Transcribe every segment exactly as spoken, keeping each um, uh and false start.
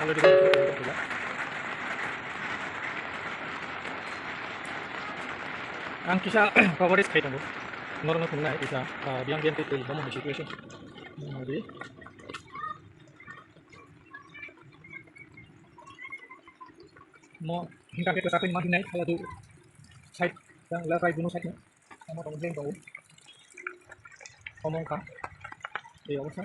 Already bono kisa twi tongkha. Ang kisa coverage khai tongo. Norokno phunuknai kisa, ah, biyang biyang tei twi bomo ni situation. Nadi. Mo hingka khe kwchak ma hinai khala du. Side jang left right duno side ni. Omo tong jeng tongo. Omo wngkha. Ei omo sa.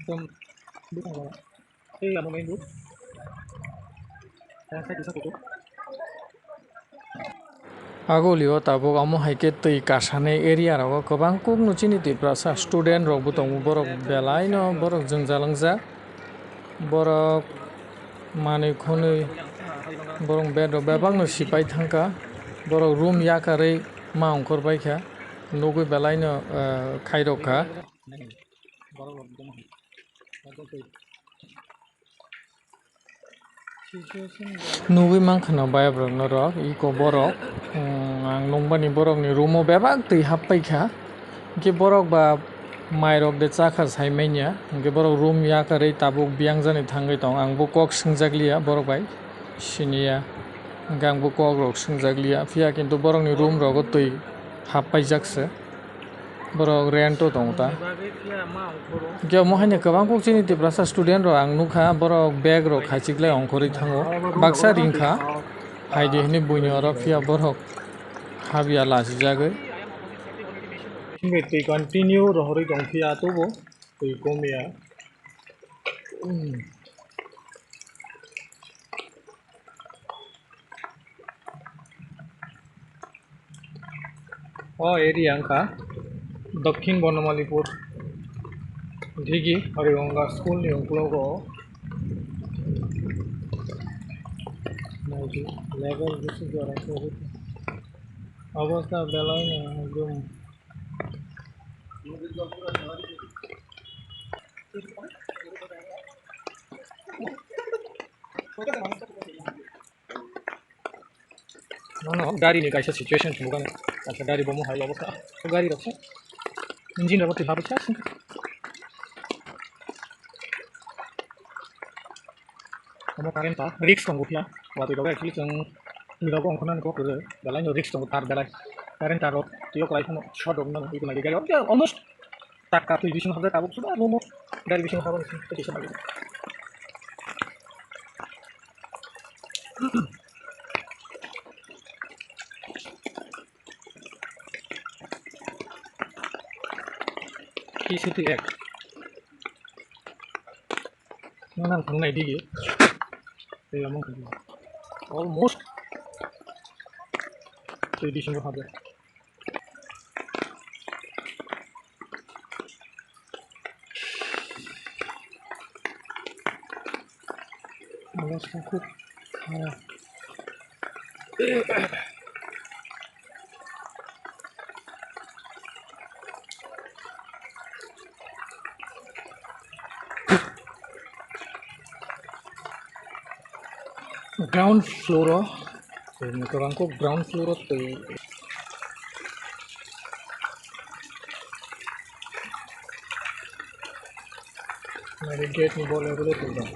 Ekdom bwskango. Tei amo main road. Tei ang side kisa kuchuk. Agulio tabuk amo hai khe twi kasani area rogo kwbang kukno chini Tiprasa student rokbo tongo, borok belaino borok jwngjal wngjak, borok manwi khwnwi borok bed rok bebakno sipai thangkha, borok room yakarwi ma ongkhor baikha, nugwi belaino, eh, khairok kha. Nugwi mankha no bayap rok norok, iko borok, um, ang nukmani borok ni room o bebak twi hap paikha, hwnkhe borok ba mai rok de chakha sai manya, hwnkhe borok room yakarwi tabuk biyang jani thangwi tong, ang bo kok swngjak liya borok bai siniya, hwnkhe ang bo kok rok swngjak liya, phiya kintu borok ni room rogo twi hap paijak se. Borok rent o tongo ta. Hwnkhe omo haino kwbang kuk chini Tiprasa student rok ang nukha, borok bag rok khaichiklai ongkhorwi thango. Baksa ringkha, phaidi hwnwi buini oro phiya borok habya lachijagwi. Hwnkhe twi continue rohorwi tong phiya tubo, twi komya. O area wngkha Dokhin Bonomalipur, Dhigi Hariganga school ni uklogo. Naidi, level bisi jora khe obo. Obosta belai no ekdom. Nono gari ni kaisa situation phunukha, kaisa gari bomo hai obosta, gari rok se engine rok twi habwi se. Omo current tar risk tongo phiya, watwi rok actually chwng twi rok ongkhornani kok kwrwi, belai no risk tongo tar belai. Current tar rok twi o kwlai phano short rok no twi nai gari rok almost taka twi bising habjak tabuk suda room o gari bising habani twi kisa nai. Kisa twi ek. Nang thang nai digi. Tei amo khe almost tei bisingo habya. Amo sakhup khara. Ground floor o, motor ang kok ground floor o twi. Nai gate ni bol available dong.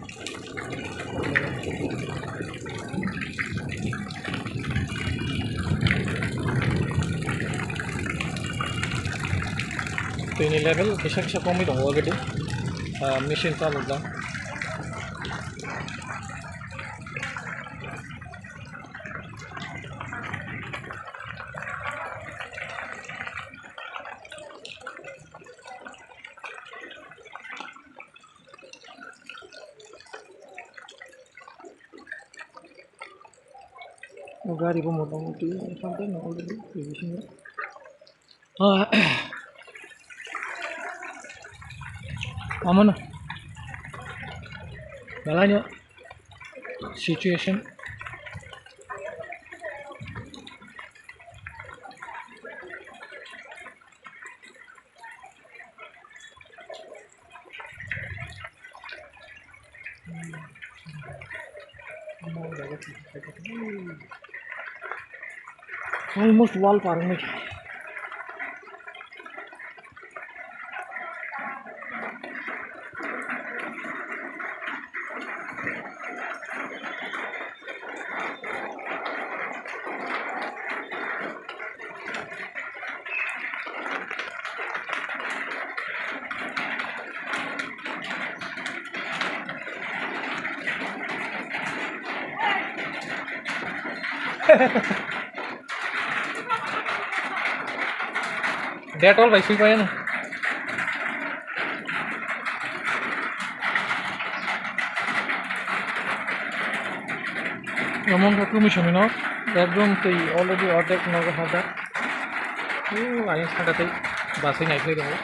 Twi ni level kisa kisa komwi tongo already. Ah, machine chalok jang. O gari bo motamuti something already bisingo. Ah. Amono. Belai no situation. Almost wall par wngwi. Dettol bai sui paiyano. Omo wngkha kwmwi somino ekdom twi already ordek nogo hajak. Ayang saka tei baswi naikhlai tongo.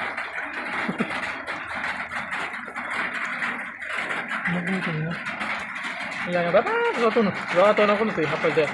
Nukung tongno. Yang baba jotono, jotono kono twi hapai de.